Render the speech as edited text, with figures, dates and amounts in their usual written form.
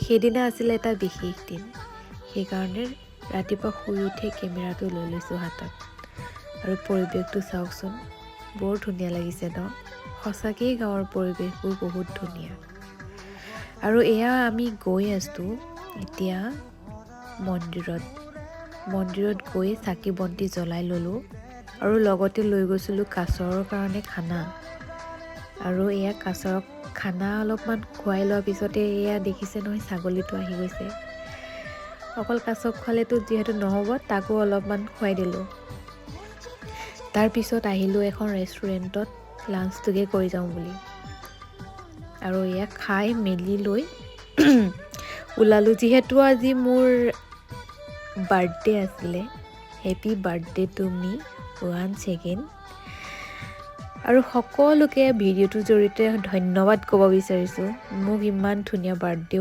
সেইদিনা আছিলে এটা বিশেষ দিন, সেইকাৰণে ৰাতিপুৱা শুই উঠি কেমেৰাটো লৈ লৈছোঁ হাতত। আৰু পৰিৱেশটো চাওকচোন, বৰ ধুনীয়া লাগিছে ন? সঁচাকেই গাঁৱৰ পৰিৱেশবোৰ বহুত ধুনীয়া। আৰু এয়া আমি গৈ আছোঁ এতিয়া মন্দিৰত। মন্দিৰত গৈ চাকি বন্তি জ্বলাই ল'লোঁ আৰু লগতে লৈ গৈছিলোঁ কাছৰ কাৰণে খানা। আৰু এয়া কাছক খানা অলপমান খুৱাই লোৱাৰ পিছতে এয়া দেখিছে নহয়, ছাগলীটো আহি গৈছে। অকল কাছক খোৱালেতো যিহেতু নহ'ব, তাকো অলপমান খুৱাই দিলোঁ। তাৰপিছত আহিলোঁ এখন ৰেষ্টুৰেণ্টত লাঞ্চটোকে কৰি যাওঁ বুলি। আৰু এয়া খাই মেলি লৈ ওলালোঁ। যিহেতু আজি মোৰ বাৰ্থডে আছিলে, happy birthday to me once again। আৰু সকলোকে ভিডিঅ'টোৰ জৰিয়তে ধন্যবাদ ক'ব বিচাৰিছোঁ, মোক ইমান ধুনীয়া বাৰ্থডে